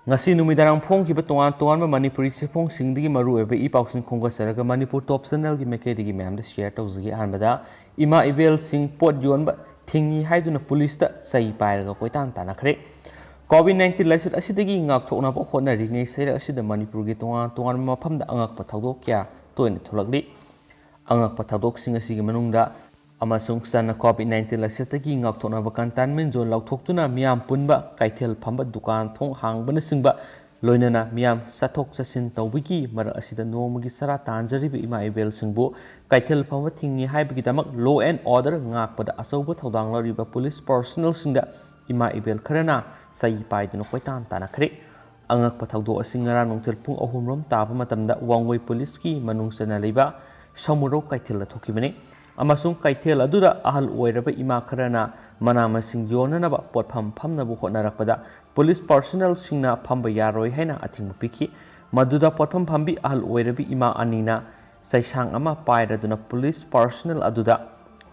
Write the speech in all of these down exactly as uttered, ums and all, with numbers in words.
ꯉꯁꯤ ꯅꯨꯃꯤꯗꯥꯡ ꯐꯣꯡꯈꯤꯕ ꯇꯣꯉꯥꯟ ꯇꯣꯉꯥꯟꯕ ꯃꯅꯤꯄꯨꯔꯤ ꯆꯦꯐꯣꯡꯁꯤꯡꯗꯒꯤ ꯃꯔꯨꯑꯣꯏꯕ ꯏ ꯄꯥꯎꯁꯤꯡ ꯈꯣꯝꯒꯠꯆꯔꯒ ꯃꯅꯤꯄꯨꯔ ꯇꯣꯞ ꯆꯦꯅꯦꯜꯒꯤ ꯃꯥꯏꯀꯩꯗꯒꯤ ꯃꯌꯥꯝꯗ ꯁꯤꯌꯔ ꯇꯧꯖꯒꯦ꯫ ꯑꯍꯥꯟꯕꯗ, ꯏꯃꯥ ꯏꯕꯦꯜꯁꯤꯡ ꯄꯣꯠ ꯌꯣꯟꯕ ꯊꯤꯡꯉꯤ ꯍꯥꯏꯗꯨꯅ ꯄꯨꯂꯤꯁꯇ ꯆꯩ ꯄꯥꯏꯔꯒ ꯀꯣꯏꯇꯥꯟ ꯇꯥꯟꯅꯈ꯭ꯔꯦ꯫ ꯀꯣꯚꯤꯗ ꯅꯥꯏꯟꯇꯤꯟ ꯂꯥꯏꯆꯠ ꯑꯁꯤꯗꯒꯤ ꯉꯥꯛꯊꯣꯛꯅꯕ ꯍꯣꯠꯅꯔꯤꯉꯩ ꯆꯩꯔꯛ ꯑꯁꯤꯗ ꯃꯅꯤꯄꯨꯔꯒꯤ ꯇꯣꯉꯥꯟ ꯇꯣꯉꯥꯟꯕ ꯃꯐꯝꯗ ꯑꯉꯛꯄ ꯊꯧꯗꯣꯛ ꯀꯌꯥ ꯇꯣꯏꯅ ꯊꯣꯛꯂꯛꯂꯤ꯫ ꯑꯉꯛꯄ ꯊꯧꯗꯣꯛꯁꯤꯡ ꯑꯁꯤꯒꯤ ꯃꯅꯨꯡꯗ ꯑꯃꯁꯨꯡ ꯆꯟꯅ ꯀꯣꯚꯤꯗ ꯅꯥꯏꯟꯇꯤꯟ ꯂꯥꯏꯆꯠꯇꯒꯤ ꯉꯥꯛꯊꯣꯛꯅꯕ ꯀꯟꯇꯦꯟꯃꯦꯟ ꯖꯣꯟ ꯂꯥꯎꯊꯣꯛꯇꯨꯅ ꯃꯤꯌꯥꯝ ꯄꯨꯟꯕ, ꯀꯩꯊꯦꯜ ꯐꯝꯕ, ꯗꯨꯀꯥꯟ ꯊꯣꯡ ꯍꯥꯡꯕꯅꯆꯤꯡꯕ, ꯂꯣꯏꯅꯅ ꯃꯤꯌꯥꯝ ꯆꯠꯊꯣꯛ ꯆꯠꯁꯤꯟ ꯇꯧꯕꯒꯤ ꯃꯔꯛ ꯑꯁꯤꯗ ꯅꯣꯡꯃꯒꯤ ꯆꯔꯥ ꯇꯥꯟꯖꯔꯤꯕ ꯏꯃꯥ ꯏꯕꯦꯜꯁꯤꯡꯕꯨ ꯀꯩꯊꯦꯜ ꯐꯝꯕ ꯊꯤꯡꯉꯤ ꯍꯥꯏꯕꯒꯤꯗꯃꯛ law and order ꯉꯥꯛꯄꯗ ꯑꯆꯧꯕ ꯊꯧꯗꯥꯡ ꯂꯧꯔꯤꯕ ꯄꯨꯂꯤꯁ ꯄꯥꯔꯁꯣꯅꯦꯜꯁꯤꯡꯗ ꯏꯃꯥ ꯏꯕꯦꯜ ꯈꯔꯅ ꯆꯩ ꯄꯥꯏꯗꯨꯅ ꯀꯣꯏꯇꯥꯟ ꯇꯥꯟꯅꯈ꯭ꯔꯦ꯫ ꯑꯉꯛꯄ ꯊꯧꯗꯣꯛ ꯑꯁꯤ ꯉꯔꯥꯡ ꯅꯨꯡꯊꯤꯜ ꯄꯨꯡ ꯑꯍꯨꯝ ꯔꯣꯝ ꯇꯥꯕ ꯃꯇꯝꯗ ꯋꯥꯡꯒꯣꯏ ꯄꯨꯂꯤꯁꯀꯤ ꯃꯅꯨꯡ ꯆꯟꯅ ꯂꯩꯕ ꯁꯃꯨꯔꯧ ꯀꯩꯊꯦꯜꯗ ꯊꯣꯛꯈꯤꯕꯅꯤ꯫ ꯑꯃꯁꯨꯡ ꯀꯩꯊꯦꯜ ꯑꯗꯨꯗ ꯑꯍꯜ ꯑꯣꯏꯔꯕ ꯏꯃꯥ ꯈꯔꯅ ꯃꯅꯥ ꯃꯁꯤꯡ ꯌꯣꯟꯅꯅꯕ ꯄꯣꯠꯐꯝ ꯐꯝꯅꯕ ꯍꯣꯠꯅꯔꯛꯄꯗ ꯄꯨꯂꯤꯁ ꯄꯥꯔꯁꯣꯅꯦꯜꯁꯤꯡꯅ ꯐꯝꯕ ꯌꯥꯔꯣꯏ ꯍꯥꯏꯅ ꯑꯊꯤꯡꯕ ꯄꯤꯈꯤ꯫ ꯃꯗꯨꯗ ꯄꯣꯠꯐꯝ ꯐꯝꯕꯤ ꯑꯍꯜ ꯑꯣꯏꯔꯕꯤ ꯏꯃꯥ ꯑꯅꯤꯅ ꯆꯩꯁꯥꯡ ꯑꯃ ꯄꯥꯏꯔꯗꯨꯅ ꯄꯨꯂꯤꯁ ꯄꯥꯔꯁꯣꯅꯦꯜ ꯑꯗꯨꯗ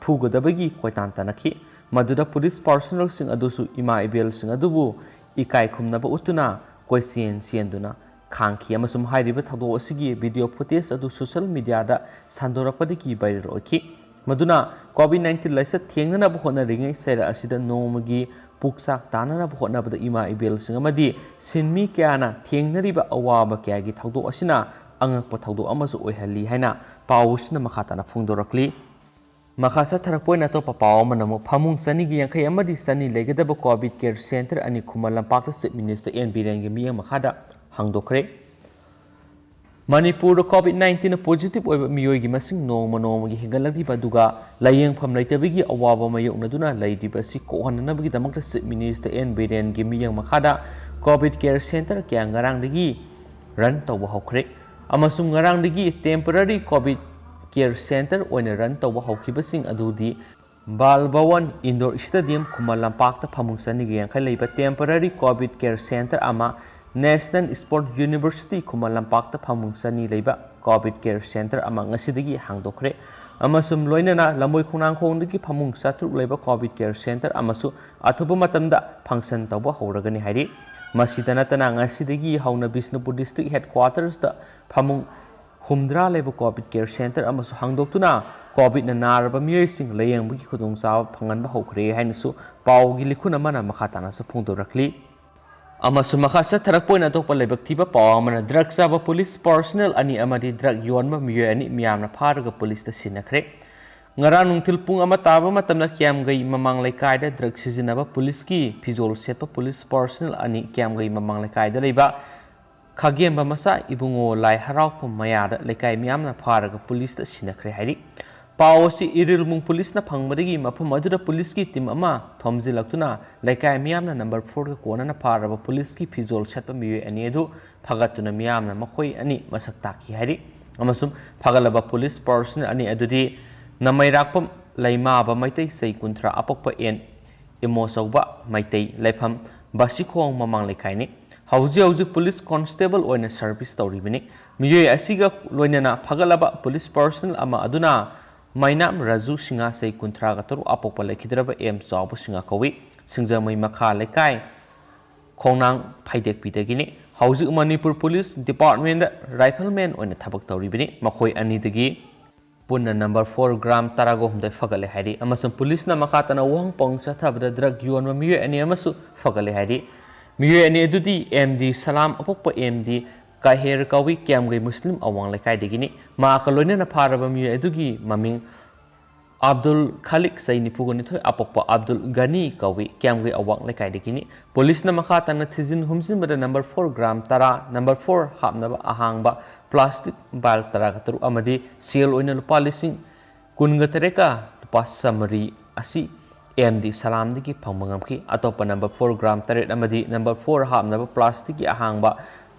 ꯐꯨꯒꯗꯕꯒꯤ ꯀꯣꯏꯇꯥꯟ ꯇꯥꯟꯅꯈꯤ꯫ ꯃꯗꯨꯗ ꯄꯨꯂꯤꯁ ꯄꯥꯔꯁꯣꯅꯦꯜꯁꯤꯡ ꯑꯗꯨꯁꯨ ꯏꯃꯥ ꯏꯕꯦꯜꯁꯤꯡ ꯑꯗꯨꯕꯨ ꯏꯀꯥꯏ ꯈꯨꯝꯅꯕ ꯎꯠꯇꯨꯅ ꯀꯣꯏꯆꯦꯟ ꯆꯦꯟꯗꯨꯅ ꯈꯥꯡꯈꯤ ꯑꯃꯁꯨꯡ ꯍꯥꯏꯔꯤꯕ ꯊꯧꯗꯣꯛ ꯑꯁꯤꯒꯤ ꯚꯤꯗꯤꯑꯣ ꯐꯨꯇꯦꯖ ꯑꯗꯨ ꯁꯣꯁꯤꯌꯦꯜ ꯃꯤꯗꯤꯌꯥꯗ ꯁꯟꯗꯣꯔꯛꯄꯗꯒꯤ ꯚꯥꯏꯔꯦꯜ ꯑꯣꯏꯈꯤ꯫ ꯃꯗꯨꯅ ꯀꯣꯚꯤꯗ ꯅꯥꯏꯟꯇꯤꯟ ꯂꯥꯏꯆꯠ ꯊꯦꯡꯅꯅꯕ ꯍꯣꯠꯅꯔꯤꯉꯩ ꯆꯩꯔꯛ ꯑꯁꯤꯗ ꯅꯣꯡꯃꯒꯤ ꯄꯨꯛꯆꯥꯛ ꯇꯥꯅꯅꯕ ꯍꯣꯠꯅꯕꯗ ꯏꯃꯥ ꯏꯕꯦꯜꯁꯤꯡ ꯑꯃꯗꯤ ꯁꯤꯟꯃꯤ ꯀꯌꯥꯅ ꯊꯦꯡꯅꯔꯤꯕ ꯑꯋꯥꯕ ꯀꯌꯥꯒꯤ ꯊꯧꯗꯣꯛ ꯑꯁꯤꯅ ꯑꯉꯛꯄ ꯊꯧꯗꯣꯛ ꯑꯃꯁꯨ ꯑꯣꯏꯍꯜꯂꯤ ꯍꯥꯏꯅ ꯄꯥꯎ ꯑꯁꯤꯅ ꯃꯈꯥ ꯇꯥꯅ ꯐꯣꯡꯗꯣꯔꯛꯂꯤ꯫ ꯃꯈꯥ ꯆꯠꯊꯔꯛꯄ ꯑꯣꯏꯅ ꯑꯇꯣꯞꯄ ꯄꯥꯎ ꯑꯃꯅ ꯑꯃꯨꯛ ꯐꯃꯨꯡ ꯆꯅꯤꯒ ꯌꯥꯡꯈꯩ ꯑꯃꯗꯤ ꯆꯅꯤ ꯂꯩꯒꯗꯕ ꯀꯣꯚꯤꯗ ꯀꯦꯌꯔ ꯁꯦꯟꯇꯔ ꯑꯅꯤ ꯈꯨꯃꯟ ꯂꯝꯄꯥꯛꯇ ꯆꯤꯐ ꯃꯤꯅꯤꯁꯇꯔ ꯑꯦꯟ ꯕꯤꯔꯦꯟꯒꯤ ꯃꯤꯠꯌꯦꯡ ꯃꯈꯥꯗ ꯍꯥꯡꯗꯣꯛꯈ꯭ꯔꯦ꯫ ꯃꯅꯤꯄꯨꯔꯗ ꯀꯣꯚꯤꯗ ꯅꯥꯏꯟꯇꯤꯟ ꯄꯣꯖꯤꯇꯤꯚ ꯑꯣꯏꯕ ꯃꯤꯑꯣꯏꯒꯤ ꯃꯁꯤꯡ ꯅꯣꯡꯃ ꯅꯣꯡꯃꯒꯤ ꯍꯦꯟꯒꯠꯂꯛꯂꯤꯕ ꯑꯗꯨꯒ ꯂꯥꯏꯌꯦꯡꯐꯝ ꯂꯩꯇꯕꯒꯤ ꯑꯋꯥꯕ ꯃꯥꯌꯣꯛꯅꯗꯨꯅ ꯂꯩꯔꯤꯕ ꯑꯁꯤ ꯀꯣꯛꯍꯟꯅꯅꯕꯒꯤꯗꯃꯛꯇ ꯆꯤꯐ ꯃꯤꯅꯤꯁꯇꯔ ꯑꯦꯟ ꯕꯤꯔꯦꯟꯒꯤ ꯃꯤꯠꯌꯦꯡ ꯃꯈꯥꯗ ꯀꯣꯚꯤꯗ ꯀꯦꯌꯔ ꯁꯦꯟꯇꯔ ꯀꯌꯥ ꯉꯔꯥꯡꯗꯒꯤ ꯔꯟ ꯇꯧꯕ ꯍꯧꯈ꯭ꯔꯦ꯫ ꯑꯃꯁꯨꯡ ꯉꯔꯥꯡꯗꯒꯤ ꯇꯦꯝꯄꯔꯔꯤ ꯀꯣꯚꯤꯗ ꯀꯦꯌꯔ ꯁꯦꯟꯇꯔ ꯑꯣꯏꯅ ꯔꯟ ꯇꯧꯕ ꯍꯧꯈꯤꯕꯁꯤꯡ ꯑꯗꯨꯗꯤ ꯕꯥꯜ ꯚꯋꯟ ꯏꯟꯗꯣꯔ ꯁ꯭ꯇꯦꯗꯤꯌꯝ ꯈꯨꯃꯟ ꯂꯝꯄꯥꯛꯇ ꯐꯃꯨꯡ ꯆꯅꯤꯒ ꯌꯥꯡꯈꯩ ꯂꯩꯕ ꯇꯦꯝꯄꯔꯔꯤ ꯀꯣꯚꯤꯗ ꯀꯦꯌꯔ ꯁꯦꯟꯇꯔ ꯑꯃ, ꯅꯦꯁꯅꯦꯜ ꯁ꯭ꯄꯣꯔꯠ ꯌꯨꯅꯤꯚꯔꯁꯤꯇꯤ ꯈꯨꯃꯟ ꯂꯝꯄꯥꯛꯇ ꯐꯃꯨꯡ ꯆꯅꯤ ꯂꯩꯕ ꯀꯣꯚꯤꯗ ꯀꯦꯌꯔ ꯁꯦꯟꯇꯔ ꯑꯃ ꯉꯁꯤꯗꯒꯤ ꯍꯥꯡꯗꯣꯛꯈ꯭ꯔꯦ꯫ ꯑꯃꯁꯨꯡ ꯂꯣꯏꯅꯅ ꯂꯝꯕꯣꯏ ꯈꯣꯡꯅꯥꯡꯈꯣꯡꯗꯒꯤ ꯐꯃꯨꯡ ꯆꯥꯇ꯭ꯔꯨꯛ ꯂꯩꯕ ꯀꯣꯚꯤꯗ ꯀꯦꯌꯔ ꯁꯦꯟꯇꯔ ꯑꯃꯁꯨ ꯑꯊꯨꯕ ꯃꯇꯝꯗ ꯐꯪꯁꯟ ꯇꯧꯕ ꯍꯧꯔꯒꯅꯤ ꯍꯥꯏꯔꯤ꯫ ꯃꯁꯤꯗ ꯅꯠꯇꯅ ꯉꯁꯤꯗꯒꯤ ꯍꯧꯅ ꯕꯤꯁꯅꯨꯄꯨꯔ district headquarters ꯇ ꯐꯃꯨꯡ ꯍꯨꯝꯗ꯭ꯔꯥ ꯂꯩꯕ COVID care center ꯑꯃꯁꯨ ꯍꯥꯡꯗꯣꯛꯇꯨꯅ COVID ꯅ ꯅꯥꯔꯕ ꯃꯤꯑꯣꯏꯁꯤꯡ ꯂꯥꯌꯦꯡꯕꯒꯤ ꯈꯨꯗꯣꯡꯆꯥꯕ ꯐꯪꯍꯟꯕ ꯍꯧꯈ꯭ꯔꯦ ꯍꯥꯏꯅꯁꯨ ꯄꯥꯎꯒꯤ ꯂꯤꯈꯨꯟ ꯑꯃꯅ ꯃꯈꯥ ꯇꯥꯅꯁꯨ ꯐꯣꯡꯗꯣꯔꯛꯂꯤ꯫ ꯑꯃꯁꯨꯡ ꯃꯈꯥ ꯆꯠꯊꯔꯛꯄ ꯑꯣꯏꯅ ꯑꯇꯣꯞꯄ ꯂꯥꯏꯕꯛ ꯊꯤꯕ ꯄꯥꯎ ꯑꯃꯅ drug ꯆꯥꯕ police personnel ꯑꯅꯤ ꯑꯃꯗꯤ drug ꯌꯣꯟꯕ ꯃꯤꯑꯣꯏ ꯑꯅꯤ ꯃꯤꯌꯥꯝꯅ ꯐꯥꯔꯒ police ꯇ ꯁꯤꯟꯅꯈ꯭ꯔꯦ꯫ ꯉꯔꯥꯡ ꯅꯨꯡꯊꯤꯜ ꯄꯨꯡ ꯑꯃ ꯇꯥꯕ ꯃꯇꯝꯗ ꯀꯤꯌꯥꯝꯒꯩ ꯃꯃꯥꯡ ꯂꯩꯀꯥꯏꯗ drug ꯁꯤꯖꯤꯟꯅꯕ police ꯀꯤ ꯐꯤꯖꯣꯜ ꯁꯦꯠꯄ police personnel ꯑꯅꯤ ꯀꯤꯌꯥꯝꯒꯩ ꯃꯃꯥꯡ ꯂꯩꯀꯥꯏꯗ ꯂꯩꯕ ꯈꯥꯒꯦꯝꯕ ꯃꯆꯥ ꯏꯕꯨꯡꯉꯣ ꯂꯥꯏ ꯍꯔꯥꯎꯐꯝ ꯃꯌꯥꯗ ꯂꯩꯀꯥꯏ ꯃꯤꯌꯥꯝꯅ ꯐꯥꯔꯒ police ꯇ ꯁꯤꯟꯅꯈ꯭ꯔꯦ ꯍꯥꯏꯔꯤ꯫ ꯄꯥꯎ ꯑꯁꯤ ꯏꯔꯤꯜꯕꯨꯡ police ꯅ ꯐꯪꯕꯗꯒꯤ ꯃꯐꯝ ꯑꯗꯨꯗ police ꯀꯤ team ꯑꯃ ꯊꯣꯝꯖꯤꯜꯂꯛꯇꯨꯅ ꯂꯩꯀꯥꯏ ꯃꯤꯌꯥꯝꯅ number four ꯒ ꯀꯣꯟꯅꯅ ꯐꯥꯔꯕ police ꯀꯤ ꯐꯤꯖꯣꯜ ꯁꯦꯠꯄ ꯃꯤꯑꯣꯏ ꯑꯅꯤ ꯑꯗꯨ ꯐꯒꯠꯇꯨꯅ ꯃꯤꯌꯥꯝꯅ ꯃꯈꯣꯏ ꯑꯅꯤ ꯃꯁꯛ ꯇꯥꯛꯈꯤ ꯍꯥꯏꯔꯤ꯫ ꯑꯃꯁꯨꯡ ꯐꯒꯠꯂꯕ police personnel ꯑꯅꯤ ꯑꯗꯨꯗꯤ ꯅꯃꯩꯔꯥꯛꯄꯝ ꯂꯩꯃꯥꯕ ꯃꯩꯇꯩ, ꯆꯍꯤ ꯀꯨꯟꯊ꯭ꯔꯥ, ꯑꯄꯣꯛꯄ ꯑꯦꯟ ꯏꯃꯣꯆꯧꯕ ꯃꯩꯇꯩ, ꯂꯩꯐꯝ ꯕꯥꯁꯤꯈꯣꯡ ꯃꯃꯥꯡ ꯂꯩꯀꯥꯏꯅꯤ꯫ ꯍꯧꯖꯤꯛ ꯍꯧꯖꯤꯛ police constable ꯑꯣꯏꯅ service ꯇꯧꯔꯤꯕꯅꯤ꯫ ꯃꯤꯑꯣꯏ ꯑꯁꯤꯒ ꯂꯣꯏꯅꯅ ꯐꯒꯠꯂꯕ police personnel ꯑꯃ ꯑꯗꯨꯅ ꯃꯩꯅꯥꯝ ꯔꯥꯖꯨ ꯁꯤꯡꯍ, ꯆꯍꯤ ꯀꯨꯟꯊ꯭ꯔꯥꯒ ꯇꯔꯨꯛ, ꯑꯄꯣꯛꯄ ꯂꯩꯈꯤꯗ꯭ꯔꯕ ꯑꯦꯝ ꯆꯥꯎꯕ ꯁꯤꯡꯍ ꯀꯧꯏ꯫ ꯁꯤꯡꯖꯃꯩ ꯃꯈꯥ ꯂꯩꯀꯥꯏ ꯈꯣꯡꯅꯥꯡ ꯐꯩꯗꯦꯛꯄꯤꯗꯒꯤꯅꯤ꯫ ꯍꯧꯖꯤꯛ ꯃꯅꯤꯄꯨꯔ police department ꯇ rifleman ꯑꯣꯏꯅ ꯊꯕꯛ ꯇꯧꯔꯤꯕꯅꯤ꯫ ꯃꯈꯣꯏ ꯑꯅꯤꯗꯒꯤ ꯄꯨꯟꯅ number four gram ꯇꯔꯥꯒ ꯍꯨꯝꯗꯣꯏ ꯐꯒꯠꯂꯦ ꯍꯥꯏꯔꯤ꯫ ꯑꯃꯁꯨꯡ police ꯅ ꯃꯈꯥ ꯇꯥꯅ ꯋꯥꯍꯪ ꯄꯥꯎꯍꯪ ꯆꯠꯊꯕꯗ drug ꯌꯣꯟꯕ ꯃꯤꯑꯣꯏ ꯑꯅꯤ ꯑꯃꯁꯨ ꯐꯒꯠꯂꯦ ꯍꯥꯏꯔꯤ꯫ ꯃꯤꯑꯣꯏ ꯑꯅꯤ ꯑꯗꯨꯗꯤ ꯑꯦꯝ ꯗꯤ ꯁꯂꯥꯝ, ꯑꯄꯣꯛꯄ ꯑꯦꯝ ꯗꯤ ꯀꯥꯍꯦꯔ ꯀꯧꯏ, ꯀꯤꯌꯥꯝꯒꯩ ꯃꯨꯁꯂꯤꯝ ꯑꯋꯥꯡ ꯂꯩꯀꯥꯏꯗꯒꯤꯅꯤ꯫ ꯃꯍꯥꯛꯀ ꯂꯣꯏꯅꯅ ꯐꯥꯔꯕ ꯃꯤꯑꯣꯏ ꯑꯗꯨꯒꯤ ꯃꯃꯤꯡ ꯑꯕꯗꯨꯜ ꯈꯥꯂꯤꯛ, ꯆꯍꯤ ꯅꯤꯐꯨꯒ ꯅꯤꯊꯣꯏ, ꯑꯄꯣꯛꯄ ꯑꯕꯗꯨꯜ ꯒꯅꯤ ꯀꯧꯏ, ꯀꯤꯌꯥꯝꯒꯩ ꯑꯋꯥꯡ ꯂꯩꯀꯥꯏꯗꯒꯤꯅꯤ꯫ Police ꯅ ꯃꯈꯥ ꯇꯥꯅ ꯊꯤꯖꯤꯟ ꯍꯨꯝꯖꯤꯟꯕꯗ number four gram ꯇꯔꯥ, number four ꯍꯥꯞꯅꯕ ꯑꯍꯥꯡꯕ plastic vial ꯇꯔꯥꯒ ꯇꯔꯨꯛ ꯑꯃꯗꯤ ꯁꯦꯜ ꯑꯣꯏꯅ ꯂꯨꯄꯥ ꯂꯤꯁꯤꯡ ꯀꯨꯟꯒ ꯇꯔꯦꯠꯀ ꯂꯨꯄꯥ ꯆꯥꯃꯔꯤ ꯑꯁꯤ ꯑꯦꯝ ꯗꯤ ꯁꯂꯥꯝꯗꯒꯤ ꯐꯪꯕ ꯉꯝꯈꯤ꯫ ꯑꯇꯣꯞꯄ number four gram ꯇꯔꯦꯠ ꯑꯃꯗꯤ number four ꯍꯥꯞꯅꯕ plastic ꯀꯤ ꯑꯍꯥꯡꯕ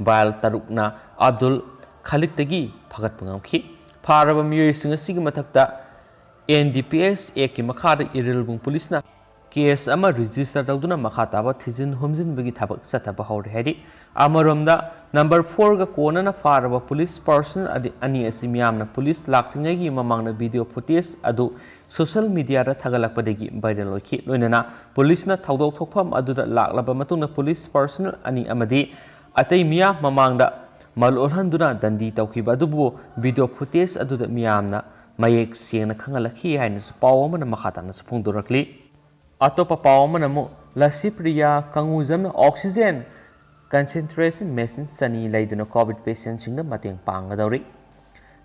vial ꯇꯔꯨꯛꯅ ꯑꯕꯗꯨꯜ ꯈꯥꯂꯤꯛꯇꯒꯤ ꯐꯒꯠꯄ ꯉꯝꯈꯤ꯫ ꯐꯥꯔꯕ ꯃꯤꯑꯣꯏꯁꯤꯡ ꯑꯁꯤꯒꯤ ꯃꯊꯛꯇ N D P S Act ꯀꯤ ꯃꯈꯥꯗ ꯏꯔꯤꯜꯕꯨꯡ police ꯅ case ꯑꯃ register ꯇꯧꯗꯨꯅ ꯃꯈꯥ ꯇꯥꯕ ꯊꯤꯖꯤꯟ ꯍꯨꯝꯖꯤꯟꯕꯒꯤ ꯊꯕꯛ ꯆꯠꯊꯕ ꯍꯧꯔꯦ ꯍꯥꯏꯔꯤ꯫ ꯑꯃꯔꯣꯝꯗ number four ꯒ ꯀꯣꯟꯅꯅ ꯐꯥꯔꯕ police personnel ꯑꯗꯤ-, ꯑꯅꯤ ꯑꯁꯤ ꯃꯤꯌꯥꯝꯅ police ꯂꯥꯛꯇ꯭ꯔꯤꯉꯩꯒꯤ ꯃꯃꯥꯡꯗ video footage ꯑꯗꯨ ꯁꯣꯁꯤꯌꯦꯜ ꯃꯤꯗꯤꯌꯥꯗ ꯊꯥꯒꯠꯂꯛꯄꯗꯒꯤ ꯚꯥꯏꯔꯦꯜ ꯑꯣꯏꯈꯤ꯫ ꯂꯣꯏꯅꯅ ꯄꯨꯂꯤꯁꯅ ꯊꯧꯗꯣꯛ ꯊꯣꯛꯐꯝ ꯑꯗꯨꯗ ꯂꯥꯛꯂꯕ ꯃꯇꯨꯡꯗ ꯄꯨꯂꯤꯁ ꯄꯥꯔꯁꯣꯅꯦꯜ ꯑꯅꯤ ꯑꯃꯗꯤ ꯑꯇꯩ ꯃꯤꯌꯥꯝ ꯃꯃꯥꯡꯗ ꯃꯥꯂꯣꯠꯍꯟꯗꯨꯅ ꯗꯟꯗꯤ ꯇꯧꯈꯤꯕ ꯑꯗꯨꯕꯨ ꯚꯤꯗꯤꯑꯣ ꯐꯨꯇꯦꯖ ꯑꯗꯨꯗ ꯃꯤꯌꯥꯝꯅ ꯃꯌꯦꯛ ꯁꯦꯡꯅ ꯈꯪꯍꯜꯂꯛꯈꯤ ꯍꯥꯏꯅꯁꯨ ꯄꯥꯎ ꯑꯃꯅ ꯃꯈꯥ ꯇꯥꯅꯁꯨ ꯐꯣꯡꯗꯣꯔꯛꯂꯤ꯫ ꯑꯇꯣꯞꯄ ꯄꯥꯎ ꯑꯃꯅ ꯑꯃꯨꯛ ꯂꯁꯤꯄ꯭ꯔꯤꯌꯥ ꯀꯪꯒꯨꯖꯝꯅ oxygen concentration machine ꯆꯅꯤ ꯂꯩꯗꯨꯅ ꯀꯣꯚꯤꯗ ꯄꯦꯁꯦꯟꯁꯤꯡꯗ ꯃꯇꯦꯡ ꯄꯥꯡꯒꯗꯧꯔꯤ꯫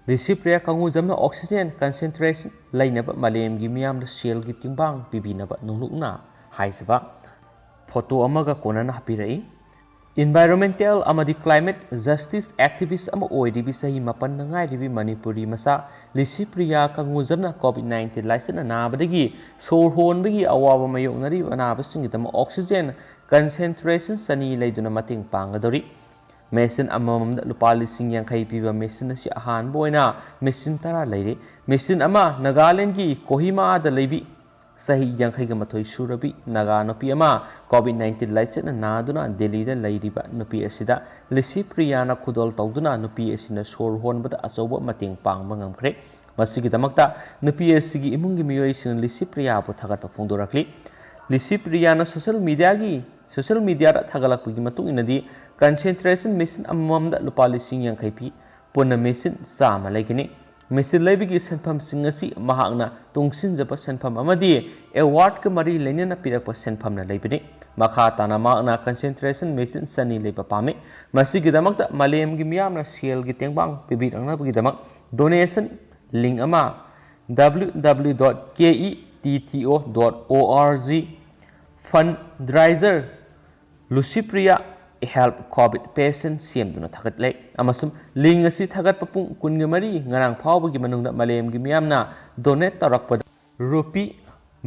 ꯂꯤꯁꯤꯄ꯭ꯔꯤꯌꯥ ꯀꯪꯒꯨꯖꯝꯅ oxygen concentration ꯂꯩꯅꯕ ꯃꯥꯂꯦꯝꯒꯤ ꯃꯤꯌꯥꯝꯗ ꯁꯦꯜꯒꯤ ꯇꯦꯡꯕꯥꯡ ꯄꯤꯕꯤꯅꯕ ꯅꯣꯡꯂꯨꯛꯅ ꯍꯥꯏꯖꯕ ꯐꯣꯇꯣ ꯑꯃꯒ ꯀꯣꯟꯅꯅ ꯍꯥꯞꯄꯤꯔꯛꯏ꯫ Environmental ꯑꯃꯗꯤ climate justice activist ꯑꯃ ꯑꯣꯏꯔꯤꯕꯤ ꯆꯍꯤ ꯃꯥꯄꯟꯗ ꯉꯥꯏꯔꯤꯕꯤ ꯃꯅꯤꯄꯨꯔꯤ ꯃꯆꯥ ꯂꯤꯁꯤꯄ꯭ꯔꯤꯌꯥ ꯀꯪꯒꯨꯖꯝꯅ ꯀꯣꯚꯤꯗ ꯅꯥꯏꯟꯇꯤꯟ ꯂꯥꯏꯆꯠꯅ ꯅꯥꯕꯗꯒꯤ ꯁꯣꯔ ꯍꯣꯟꯕꯒꯤ ꯑꯋꯥꯕ ꯃꯥꯌꯣꯛꯅꯔꯤꯕ ꯑꯅꯥꯕꯁꯤꯡꯒꯤꯗꯃꯛ oxygen concentration ꯆꯅꯤ ꯂꯩꯗꯨꯅ ꯃꯇꯦꯡ ꯄꯥꯡꯒꯗꯧꯔꯤ꯫ ꯃꯦꯁꯤꯟ ꯑꯃꯃꯝꯗ ꯂꯨꯄꯥ ꯂꯤꯁꯤꯡ ꯌꯥꯡꯈꯩ ꯄꯤꯕ ꯃꯦꯁꯤꯟ ꯑꯁꯤ ꯑꯍꯥꯟꯕ ꯑꯣꯏꯅ ꯃꯦꯁꯤꯟ ꯇꯔꯥ ꯂꯩꯔꯤ꯫ ꯃꯦꯁꯤꯟ ꯑꯃ ꯅꯥꯒꯥꯂꯦꯟꯗꯒꯤ ꯀꯣꯍꯤꯃꯥꯗ ꯂꯩꯕꯤ ꯆꯍꯤ ꯌꯥꯡꯈꯩꯒ ꯃꯥꯊꯣꯏ ꯁꯨꯔꯕꯤ ꯅꯥꯒꯥ ꯅꯨꯄꯤ ꯑꯃ ꯀꯣꯚꯤꯗ ꯅꯥꯏꯟꯇꯤꯟ ꯂꯥꯏꯆꯠꯅ ꯅꯥꯗꯨꯅ ꯗꯦꯜꯂꯤꯗ ꯂꯩꯔꯤꯕ ꯅꯨꯄꯤ ꯑꯁꯤꯗ ꯂꯤꯁꯤꯄ꯭ꯔꯤꯌꯥꯅ ꯈꯨꯗꯣꯜ ꯇꯧꯗꯨꯅ ꯅꯨꯄꯤ ꯑꯁꯤꯅ ꯁꯣꯔ ꯍꯣꯟꯕꯗ ꯑꯆꯧꯕ ꯃꯇꯦꯡ ꯄꯥꯡꯕ ꯉꯝꯈ꯭ꯔꯦ꯫ ꯃꯁꯤꯒꯤꯗꯃꯛꯇ ꯅꯨꯄꯤ ꯑꯁꯤꯒꯤ ꯏꯃꯨꯡꯒꯤ ꯃꯤꯑꯣꯏꯁꯤꯡꯅ ꯂꯤꯁꯤꯄ꯭ꯔꯤꯌꯥꯕꯨ ꯊꯥꯒꯠꯄ ꯐꯣꯡꯗꯣꯔꯛꯂꯤ꯫ ꯂꯤꯁꯤꯄ꯭ꯔꯤꯌꯥꯅ ꯁꯣꯁꯤꯌꯦꯜ ꯃꯤꯗꯤꯌꯥꯒꯤ ꯁꯣꯁꯤꯌꯦꯜ ꯃꯤꯗꯤꯌꯥꯗ ꯊꯥꯒꯠꯂꯛꯄꯒꯤ ꯃꯇꯨꯡ ꯏꯟꯅꯗꯤ concentration ꯃꯦꯁꯤꯟ ꯑꯃꯃꯝꯗ ꯂꯨꯄꯥ ꯂꯤꯁꯤꯡ ꯌꯥꯡꯈꯩ ꯄꯤ꯫ ꯄꯨꯟꯅ ꯃꯦꯁꯤꯟ ꯆꯥꯝꯃ ꯂꯩꯒꯅꯤ꯫ ꯃꯦꯁꯤꯟ ꯂꯩꯕꯒꯤ ꯁꯦꯟꯐꯝꯁꯤꯡ ꯑꯁꯤ ꯃꯍꯥꯛꯅ ꯇꯨꯡꯁꯤꯟꯖꯕ ꯁꯦꯟꯐꯝ ꯑꯃꯗꯤ ꯑꯦꯋꯥꯔꯗꯀ ꯃꯔꯤ ꯂꯩꯅꯅ ꯄꯤꯔꯛꯄ ꯁꯦꯟꯐꯝꯅ ꯂꯩꯕꯅꯤ꯫ ꯃꯈꯥ ꯇꯥꯅ ꯃꯍꯥꯛꯅ concentration ꯃꯦꯁꯤꯟ ꯆꯅꯤ ꯂꯩꯕ ꯄꯥꯝꯃꯤ꯫ ꯃꯁꯤꯒꯤꯗꯃꯛꯇ ꯃꯥꯂꯦꯝꯒꯤ ꯃꯤꯌꯥꯝꯅ ꯁꯦꯜꯒꯤ ꯇꯦꯡꯕꯥꯡ ꯄꯤꯕꯤꯔꯛꯅꯕꯒꯤꯗꯃꯛ donation link ꯑꯃ www.ketto.org fundraiser Lucipriya help covid patient ꯁꯦꯝꯗꯨꯅ ꯊꯥꯒꯠꯂꯦ꯫ ꯑꯃꯁꯨꯡ link ꯑꯁꯤ ꯊꯥꯒꯠꯄ ꯄꯨꯡ ꯀꯨꯟꯒ ꯃꯔꯤ ꯉꯔꯥꯡ ꯐꯥꯎꯕꯒꯤ ꯃꯅꯨꯡꯗ ꯃꯥꯂꯦꯝꯒꯤ ꯃꯤꯌꯥꯝꯅ donate ꯇꯧꯔꯛꯄꯗ ꯔꯨꯄꯤ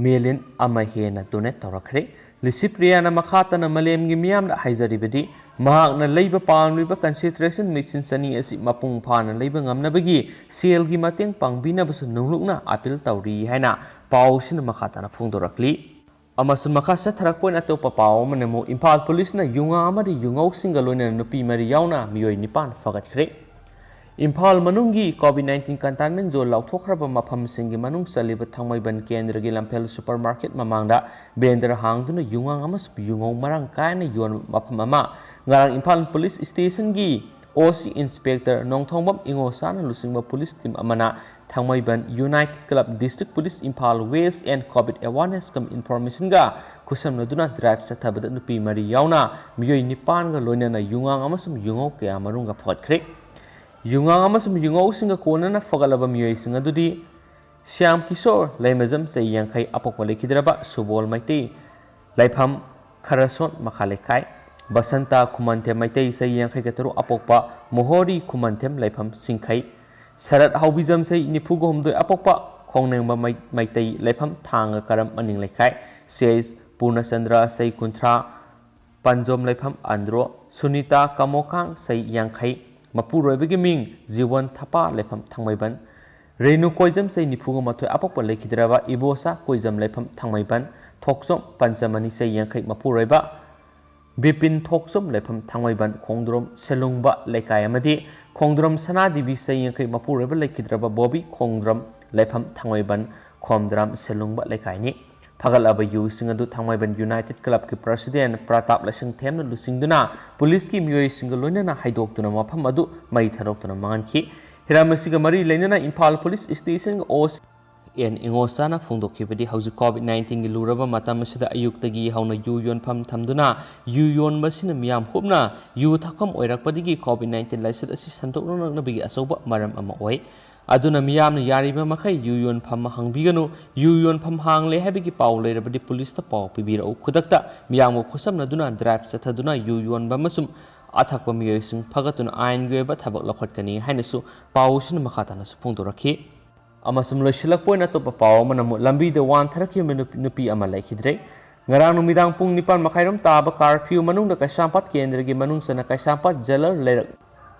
ꯃꯤꯂꯤꯌꯟ ꯑꯃ ꯍꯦꯟꯅ donate ꯇꯧꯔꯛꯈ꯭ꯔꯦ꯫ ꯂꯤꯁꯤꯄ꯭ꯔꯤꯌꯥꯅ ꯃꯈꯥ ꯇꯥꯅ ꯃꯥꯂꯦꯝꯒꯤ ꯃꯤꯌꯥꯝꯗ ꯍꯥꯏꯖꯔꯤꯕꯗꯤ ꯃꯍꯥꯛꯅ ꯂꯩꯕ ꯄꯥꯝꯂꯤꯕ concentration ꯃꯦꯁꯤꯟ ꯆꯅꯤ ꯑꯁꯤ ꯃꯄꯨꯡ ꯐꯥꯅ ꯂꯩꯕ ꯉꯝꯅꯕꯒꯤ ꯁꯦꯜꯒꯤ ꯃꯇꯦꯡ ꯄꯥꯡꯕꯤꯅꯕꯁꯨ ꯅꯣꯡꯂꯨꯛꯅ appeal ꯇꯧꯔꯤ ꯍꯥꯏꯅ ꯄꯥꯎꯁꯤꯅ ꯃꯈꯥ ꯇꯥꯅ ꯐꯣꯡꯗꯣꯔꯛꯂꯤ꯫ ꯑꯃꯁꯨꯡ ꯃꯈꯥ ꯆꯠꯊꯔꯛꯄ ꯑꯣꯏꯅ ꯑꯇꯣꯞꯄ ꯄꯥꯎ ꯑꯃꯅ ꯑꯃꯨꯛ ꯏꯝꯐꯥꯜ ꯄꯨꯂꯤꯁꯅ ꯌꯨꯉꯥ ꯑꯃꯗꯤ ꯌꯨꯉꯧꯁꯤꯡꯒ ꯂꯣꯏꯅꯅ ꯅꯨꯄꯤ ꯃꯔꯤ ꯌꯥꯎꯅ ꯃꯤꯑꯣꯏ ꯅꯤꯄꯥꯟ ꯐꯥꯒꯠꯈ꯭ꯔꯦ꯫ ꯏꯝꯐꯥꯜ ꯃꯅꯨꯡꯒꯤ COVID nineteen containment zone ꯂꯥꯎꯊꯣꯛꯈ꯭ꯔꯕ ꯃꯐꯝꯁꯤꯡꯒꯤ ꯃꯅꯨꯡ ꯆꯜꯂꯤꯕ ꯊꯥꯡꯃꯩꯕꯟ ꯀꯦꯟꯗ꯭ꯔꯒꯤ ꯂꯝꯐꯦꯜ supermarket ꯃꯃꯥꯡꯗ vendor ꯍꯥꯡꯗꯨꯅ ꯌꯨꯉꯥꯡ ꯑꯃꯁꯨꯡ ꯌꯨꯉꯧ ꯃꯔꯥꯡ ꯀꯥꯏꯅ ꯌꯣꯟꯕ ꯃꯐꯝ ꯑꯃ ꯉꯔꯥꯡ ꯏꯝꯐꯥꯜ police stationꯒꯤ OC inspector ꯅꯣꯡꯊꯣꯡꯕꯝ ꯏꯉꯣꯆꯥꯅ ꯂꯨꯆꯤꯡꯕ police team ꯑꯃꯅ ꯊꯥꯡꯃꯩꯕꯟ United Club, District Police Imphal West and COVID awareness cum informationꯒ ꯈꯨꯠꯁꯝꯅꯗꯨꯅ drive ꯆꯠꯊꯕꯗ ꯅꯨꯄꯤ ꯃꯔꯤ ꯌꯥꯎꯅ ꯃꯤꯑꯣꯏ ꯅꯤꯄꯥꯟꯒ ꯂꯣꯏꯅꯅ ꯌꯨꯉꯥꯡ ꯑꯃꯁꯨꯡ ꯌꯨꯉꯧ ꯀꯌꯥ ꯃꯔꯨꯝꯒ ꯐꯥꯒꯠꯈ꯭ꯔꯦ꯫ ꯌꯨꯉꯥꯡ ꯑꯃꯁꯨꯡ ꯌꯨꯉꯧꯁꯤꯡꯒ ꯀꯣꯟꯅꯅ ꯐꯒꯠꯂꯕ ꯃꯤꯑꯣꯏꯁꯤꯡ ꯑꯗꯨꯗꯤ ꯁ꯭ꯌꯥꯝ ꯀꯤꯁꯣꯔ ꯂꯩꯃꯖꯝ ꯆꯍꯤ ꯌꯥꯡꯈꯩ ꯑꯄꯣꯛꯄ ꯂꯩꯈꯤꯗ꯭ꯔꯕ ꯁꯨꯕꯣꯜ ꯃꯩꯇꯩ ꯂꯩꯐꯝ ꯈꯔꯁꯣꯟ ꯃꯈꯥ ꯂꯩꯀꯥꯏ, ꯕꯁꯟꯇ ꯈꯨꯃꯟꯊꯦꯝ ꯃꯩꯇꯩ ꯆꯍꯤ ꯌꯥꯡꯈꯩꯒ ꯇꯔꯨꯛ ꯑꯄꯣꯛꯄ ꯃꯣꯍꯣꯔꯤ ꯈꯨꯃꯟꯊꯦꯝ ꯂꯩꯐꯝ ꯁꯤꯡꯈꯩ, ꯁꯔꯠ ꯍꯥꯎꯕꯤꯖꯝ ꯆꯍꯤ ꯅꯤꯐꯨꯒ ꯍꯨꯝꯗꯣꯏ ꯑꯄꯣꯛꯄ ꯈꯣꯡꯅꯦꯡꯕ ꯃꯩ-, ꯃꯩꯇꯩ ꯂꯩꯐꯝ ꯊꯥꯡꯒ ꯀꯔꯝ ꯃꯅꯤꯡ ꯂꯩꯀꯥꯏ, ꯁꯤ ꯑꯩꯆ ꯄꯨꯔꯅꯆꯟꯗ꯭ꯔ ꯆꯍꯤ ꯀꯨꯟꯊ꯭ꯔꯥ, ꯄꯥꯟꯖꯣꯝ ꯂꯩꯐꯝ ꯑꯟꯗ꯭ꯔꯣ, ꯁꯨꯅꯤꯇꯥ ꯀꯃꯣꯀꯥꯡ ꯆꯍꯤ ꯌꯥꯡꯈꯩ, ꯃꯄꯨꯔꯣꯏꯕꯒꯤ ꯃꯤꯡ ꯖꯤꯋꯟ ꯊꯄꯥ ꯂꯩꯐꯝ ꯊꯥꯡꯃꯩꯕꯟ, ꯔꯦꯅꯨ ꯀꯣꯏꯖꯝ ꯆꯍꯤ ꯅꯤꯐꯨꯒ ꯃꯥꯊꯣꯏ ꯑꯄꯣꯛꯄ ꯂꯩꯈꯤꯗ꯭ꯔꯕ ꯏꯕꯣꯆꯥ ꯀꯣꯏꯖꯝ ꯂꯩꯐꯝ ꯊꯥꯡꯃꯩꯕꯟ, ꯊꯣꯛꯆꯣꯝ ꯄꯟꯆꯃꯅꯤ ꯆꯍꯤ ꯌꯥꯡꯈꯩ ꯃꯄꯨꯔꯣꯏꯕ, ꯕꯤꯄꯤꯟ ꯊꯣꯛꯆꯣꯝ ꯂꯩꯐꯝ ꯊꯥꯡꯃꯩꯕꯟ, ꯈꯣꯡꯗ꯭ꯔꯣꯝ ꯁꯦꯂꯨꯡꯕ ꯂꯩꯀꯥꯏ ꯑꯃꯗꯤ ꯈꯣꯡꯗ꯭ꯔꯣꯝ ꯁꯅꯥꯗꯦꯕꯤ ꯆꯍꯤ ꯌꯥꯡꯈꯩ ꯃꯄꯨꯔꯣꯏꯕ ꯂꯩꯈꯤꯗ꯭ꯔꯕ ꯕꯣꯕꯤ ꯈꯣꯡꯗ꯭ꯔꯣꯝ ꯂꯩꯐꯝ ꯊꯥꯡꯃꯩꯕꯟ, ꯈꯣꯝꯗ꯭ꯔꯥꯝ ꯁꯦꯂꯨꯡꯕ ꯂꯩꯀꯥꯏꯅꯤ꯫ ꯐꯒꯠꯂꯕ ꯌꯨꯁꯤꯡ ꯑꯗꯨ ꯊꯥꯡꯃꯩꯕꯟ United Clubꯀꯤ president ꯄ꯭ꯔꯇꯥꯞ ꯂꯥꯏꯁꯪꯊꯦꯝꯅ ꯂꯨꯆꯤꯡꯗꯨꯅ policeꯀꯤ ꯃꯤꯑꯣꯏꯁꯤꯡꯒ ꯂꯣꯏꯅꯅ ꯍꯩꯗꯣꯛꯇꯨꯅ ꯃꯐꯝ ꯑꯗꯨ ꯃꯩ ꯊꯥꯗꯣꯛꯇꯨꯅ ꯃꯥꯡꯍꯟꯈꯤ꯫ ꯍꯤꯔꯝ ꯑꯁꯤꯒ ꯃꯔꯤ ꯂꯩꯅꯅ ꯏꯝꯐꯥꯜ police stationꯒꯤ OC ꯑꯦꯟ ꯏꯉꯣꯆꯥꯅ ꯐꯣꯡꯗꯣꯛꯈꯤꯕꯗꯤ ꯍꯧꯖꯤꯛ COVID nineteenꯒꯤ ꯂꯨꯔꯕ ꯃꯇꯝ ꯑꯁꯤꯗ ꯑꯌꯨꯛꯇꯒꯤ ꯍꯧꯅ ꯌꯨ ꯌꯣꯟꯐꯝ ꯊꯝꯗꯨꯅ ꯌꯨ ꯌꯣꯟꯕꯁꯤꯅ ꯃꯤꯌꯥꯝ ꯍꯨꯞꯅ ꯌꯨ ꯊꯛꯐꯝ ꯑꯣꯏꯔꯛꯄꯗꯒꯤ COVID nineteen ꯂꯥꯏꯆꯠ ꯑꯁꯤ ꯁꯟꯗꯣꯛꯅꯔꯛꯅꯕꯒꯤ ꯑꯆꯧꯕ ꯃꯔꯝ ꯑꯃ ꯑꯣꯏ꯫ ꯑꯗꯨꯅ ꯃꯤꯌꯥꯝꯅ ꯌꯥꯔꯤꯕ ꯃꯈꯩ ꯌꯨ ꯌꯣꯟꯐꯝ ꯍꯥꯡꯕꯤꯒꯅꯨ, ꯌꯨ ꯌꯣꯟꯐꯝ ꯍꯥꯡꯂꯦ ꯍꯥꯏꯕꯒꯤ ꯄꯥꯎ ꯂꯩꯔꯕꯗꯤ policeꯇ ꯄꯥꯎ ꯄꯤꯕꯤꯔꯛꯎ꯫ ꯈꯨꯗꯛꯇ ꯃꯤꯌꯥꯝꯒ ꯈꯨꯠꯁꯝꯅꯗꯨꯅ drive ꯆꯠꯊꯗꯨꯅ ꯌꯨ ꯌꯣꯟꯕ ꯑꯃꯁꯨꯡ ꯑꯊꯛꯄ ꯃꯤꯑꯣꯏꯁꯤꯡ ꯐꯒꯠꯇꯨꯅ ꯑꯥꯏꯟꯒꯤ ꯑꯣꯏꯕ ꯊꯕꯛ ꯂꯧꯈꯠꯀꯅꯤ ꯍꯥꯏꯅꯁꯨ ꯄꯥꯎ ꯑꯁꯤꯅ ꯃꯈꯥ ꯇꯥꯅꯁꯨ ꯐꯣꯡꯗꯣꯔꯛꯈꯤ꯫ ꯑꯃꯁꯨꯡ ꯂꯣꯏꯁꯤꯜꯂꯛꯄ ꯑꯣꯏꯅ ꯑꯇꯣꯞꯄ ꯄꯥꯎ ꯑꯃꯅ ꯑꯃꯨꯛ ꯂꯝꯕꯤꯗ ꯋꯥꯟꯊꯔꯛꯈꯤꯕ ꯅꯨꯄꯤ, ꯅꯨꯄꯤ ꯑꯃ ꯂꯩꯈꯤꯗ꯭ꯔꯦ꯫ ꯉꯔꯥꯡ ꯅꯨꯃꯤꯗꯥꯡ ꯄꯨꯡ ꯅꯤꯄꯥꯟ ꯃꯈꯥꯏꯔꯣꯝ ꯇꯥꯕ curfew ꯃꯅꯨꯡꯗ ꯀꯩꯁꯥꯝꯄꯥꯠ ꯀꯦꯟꯗ꯭ꯔꯒꯤ ꯃꯅꯨꯡ ꯆꯟꯅ ꯀꯩꯁꯥꯝꯄꯥꯠ ꯖꯦꯂꯔ ꯂꯩꯔꯛ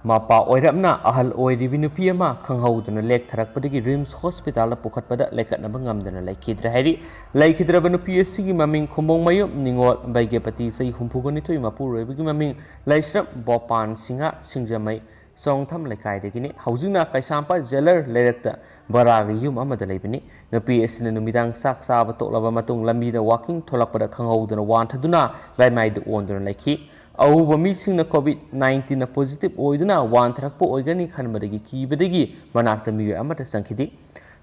ꯃꯄꯥ ꯑꯣꯏꯔꯞꯅ ꯑꯍꯜ ꯑꯣꯏꯔꯤꯕꯤ ꯅꯨꯄꯤ ꯑꯃ ꯈꯪꯍꯧꯗꯅ ꯂꯦꯛꯊꯔꯛꯄꯗꯒꯤ RIMS hospitalꯗ ꯄꯨꯈꯠꯄꯗ ꯂꯩꯈꯠꯅꯕ ꯉꯝꯗꯅ ꯂꯩꯈꯤꯗ꯭ꯔꯦ ꯍꯥꯏꯔꯤ꯫ ꯂꯩꯈꯤꯗ꯭ꯔꯕ ꯅꯨꯄꯤ ꯑꯁꯤꯒꯤ ꯃꯃꯤꯡ ꯈꯨꯝꯕꯣꯡꯃꯌꯨꯝ ꯅꯤꯉꯣꯜ ꯕꯩꯒ꯭ꯌꯄꯇꯤ, ꯆꯍꯤ ꯍꯨꯝꯐꯨꯒ ꯅꯤꯊꯣꯏ, ꯃꯄꯨꯔꯣꯏꯕꯒꯤ ꯃꯃꯤꯡ ꯂꯩꯁ꯭ꯔꯝ ꯕꯣꯄꯥꯟ ꯁꯤꯡꯍ ꯁꯤꯡꯖꯃꯩ, ꯆꯣꯡꯊꯝ ꯂꯩꯀꯥꯏꯗꯒꯤꯅꯤ꯫ ꯍꯧꯖꯤꯛꯅ ꯀꯩꯁꯥꯝꯄꯥꯠ ꯖꯦꯂꯔ ꯂꯩꯔꯛꯇ ꯚꯔꯥꯒꯤ ꯌꯨꯝ ꯑꯃꯗ ꯂꯩꯕꯅꯤ꯫ ꯅꯨꯄꯤ ꯑꯁꯤꯅ ꯅꯨꯃꯤꯗꯥꯡ ꯆꯥꯛ ꯆꯥꯕ ꯇꯣꯛꯂꯕ ꯃꯇꯨꯡ ꯂꯝꯕꯤꯗ ꯋꯥꯀꯤꯡ ꯊꯣꯛꯂꯛꯄꯗ ꯈꯪꯍꯧꯗꯅ ꯋꯥꯟꯊꯗꯨꯅ ꯂꯩꯃꯥꯏꯗ ꯑꯣꯟꯗꯨꯅ ꯂꯩꯈꯤ꯫ ꯑꯎꯕ ꯃꯤꯁꯤꯡꯅ ꯀꯣꯚꯤꯗ ꯅꯥꯏꯟꯇꯤꯟꯅ ꯄꯣꯖꯤꯇꯤꯚ ꯑꯣꯏꯗꯨꯅ ꯋꯥꯟꯊꯔꯛꯄ ꯑꯣꯏꯒꯅꯤ ꯈꯟꯕꯗꯒꯤ ꯀꯤꯕꯗꯒꯤ ꯃꯅꯥꯛꯇ ꯃꯤꯑꯣꯏ ꯑꯃꯠꯇ ꯆꯪꯈꯤꯗꯦ꯫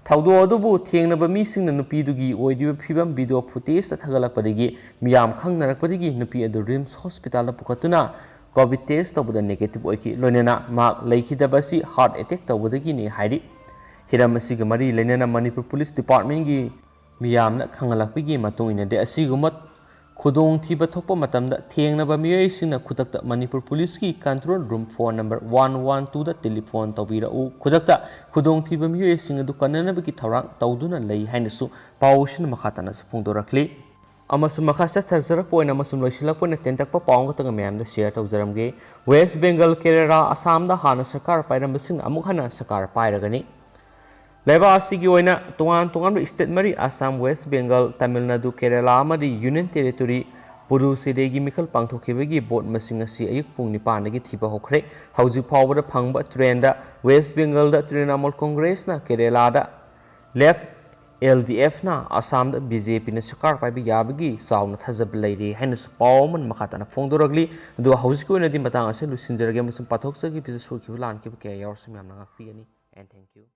ꯊꯧꯗꯣꯛ ꯑꯗꯨꯕꯨ ꯊꯦꯡꯅꯕ ꯃꯤꯁꯤꯡꯅ ꯅꯨꯄꯤꯗꯨꯒꯤ ꯑꯣꯏꯔꯤꯕ ꯐꯤꯕꯝ ꯚꯤꯗꯤꯑꯣ ꯐꯨꯇꯦꯖꯇ ꯊꯥꯒꯠꯂꯛꯄꯗꯒꯤ ꯃꯤꯌꯥꯝ ꯈꯪꯅꯔꯛꯄꯗꯒꯤ ꯅꯨꯄꯤ ꯑꯗꯨ ꯔꯤꯝꯁ ꯍꯣꯁꯄꯤꯇꯥꯜꯗ ꯄꯨꯈꯠꯇꯨꯅ ꯀꯣꯚꯤꯗ ꯇꯦꯁ ꯇꯧꯕꯗ ꯅꯦꯒꯦꯇꯤꯚ ꯑꯣꯏꯈꯤ꯫ ꯂꯣꯏꯅꯅ ꯃꯍꯥꯛ ꯂꯩꯈꯤꯗꯕ ꯑꯁꯤ ꯍꯥꯔꯠ ꯑꯦꯇꯦꯛ ꯇꯧꯕꯗꯒꯤꯅꯤ ꯍꯥꯏꯔꯤ꯫ ꯍꯤꯔꯝ ꯑꯁꯤꯒ ꯃꯔꯤ ꯂꯩꯅꯅ ꯃꯅꯤꯄꯨꯔ ꯄꯨꯂꯤꯁ ꯗꯤꯄꯥꯔꯠꯃꯦꯟꯒꯤ ꯃꯤꯌꯥꯝꯅ ꯈꯪꯍꯜꯂꯛꯄꯒꯤ ꯃꯇꯨꯡ ꯏꯟꯅꯗꯤ ꯑꯁꯤꯒꯨꯝꯕ ꯈꯨꯗꯣꯡꯊꯤꯕ ꯊꯣꯛꯄ ꯃꯇꯝꯗ ꯊꯦꯡꯅꯕ ꯃꯤꯑꯣꯏꯁꯤꯡꯅ ꯈꯨꯗꯛꯇ ꯃꯅꯤꯄꯨꯔ ꯄꯨꯂꯤꯁꯀꯤ control room phone number one one ꯇꯨꯗ ꯇꯦꯂꯤꯐꯣꯟ ꯇꯧꯕꯤꯔꯛꯎ꯫ ꯈꯨꯗꯛꯇ ꯈꯨꯗꯣꯡꯊꯤꯕ ꯃꯤꯑꯣꯏꯁꯤꯡ ꯑꯗꯨ ꯀꯟꯅꯅꯕꯒꯤ ꯊꯧꯔꯥꯡ ꯇꯧꯗꯨꯅ ꯂꯩ ꯍꯥꯏꯅꯁꯨ ꯄꯥꯎꯁꯤꯅ ꯃꯈꯥ ꯇꯥꯅꯁꯨ ꯐꯣꯡꯗꯣꯔꯛꯂꯤ꯫ ꯑꯃꯁꯨꯡ ꯃꯈꯥ ꯆꯠꯊꯖꯔꯛꯄ ꯑꯣꯏꯅ ꯑꯃꯁꯨꯡ ꯂꯣꯏꯁꯤꯜꯂꯛꯄ ꯑꯣꯏꯅ ꯇꯦꯟꯇꯛꯄ ꯄꯥꯎ ꯑꯃꯈꯛꯇꯪ ꯃꯌꯥꯝꯗ ꯁꯤꯌꯔ ꯇꯧꯖꯔꯝꯒꯦ꯫ ꯋꯦꯁ ꯕꯦꯡꯒꯜ, ꯀꯦꯔꯦꯂꯥ, ꯑꯁꯥꯝꯗ ꯍꯥꯟꯅ ꯁꯔꯀꯥꯔ ꯄꯥꯏꯔꯝꯕꯁꯤꯡꯅ ꯑꯃꯨꯛ ꯍꯟꯅ ꯁꯔꯀꯥꯔ ꯄꯥꯏꯔꯒꯅꯤ꯫ ꯂꯩꯕꯥꯛ ꯑꯁꯤꯒꯤ ꯑꯣꯏꯅ ꯇꯣꯉꯥꯟ ꯇꯣꯉꯥꯟꯕ ꯁ꯭ꯇꯦꯠ ꯃꯔꯤ, ꯑꯁꯥꯝ, ꯋꯦꯁ ꯕꯦꯡꯒꯜ, ꯇꯥꯃꯤꯜ ꯅꯥꯗꯨ, ꯀꯦꯔꯦꯂꯥ ꯑꯃꯗꯤ ꯌꯨꯅꯤꯌꯟ ꯇꯦꯔꯤꯇꯣꯔꯤ ꯄꯨꯗꯨꯆꯦꯔꯤꯒꯤ ꯃꯤꯈꯜ ꯄꯥꯡꯊꯣꯛꯈꯤꯕꯒꯤ ꯚꯣꯠ ꯃꯁꯤꯡ ꯑꯁꯤ ꯑꯌꯨꯛ ꯄꯨꯡ ꯅꯤꯄꯥꯟꯗꯒꯤ ꯊꯤꯕ ꯍꯧꯈ꯭ꯔꯦ꯫ ꯍꯧꯖꯤꯛ ꯐꯥꯎꯕꯗ ꯐꯪꯕ ꯇ꯭ꯔꯦꯟꯗ ꯋꯦꯁ ꯕꯦꯡꯒꯜꯗ ꯇ꯭ꯔꯤꯅꯥꯃꯨꯜ ꯀꯣꯡꯒ꯭ꯔꯦꯁꯅ, ꯀꯦꯔꯦꯂꯥꯗ ꯂꯦꯐ ꯑꯦꯜ ꯗꯤ ꯑꯦꯐꯅ, ꯑꯁꯥꯝꯗ ꯕꯤ ꯖꯦ ꯄꯤꯅ ꯁꯔꯀꯥꯔ ꯄꯥꯏꯕ ꯌꯥꯕꯒꯤ ꯆꯥꯎꯅ ꯊꯥꯖꯕ ꯂꯩꯔꯤ ꯍꯥꯏꯅꯁꯨ ꯄꯥꯎ ꯑꯃꯅ ꯃꯈꯥ ꯇꯥꯅ ꯐꯣꯡꯗꯣꯔꯛꯂꯤ꯫ ꯑꯗꯨꯒ ꯍꯧꯖꯤꯛꯀꯤ ꯑꯣꯏꯅꯗꯤ ꯃꯇꯥꯡ ꯑꯁꯤ ꯂꯣꯏꯁꯤꯟꯖꯔꯒꯦ ꯑꯃꯁꯨꯡ ꯄꯥꯊꯣꯛꯆꯈꯤꯕꯁꯨ ꯁꯣꯏꯈꯤꯕ ꯂꯥꯟꯈꯤꯕ ꯀꯌꯥ ꯌꯥꯎꯔꯁꯨ ꯃꯌꯥꯝꯅ ꯉꯥꯛꯄꯤꯒꯅꯤ꯫ And thank you.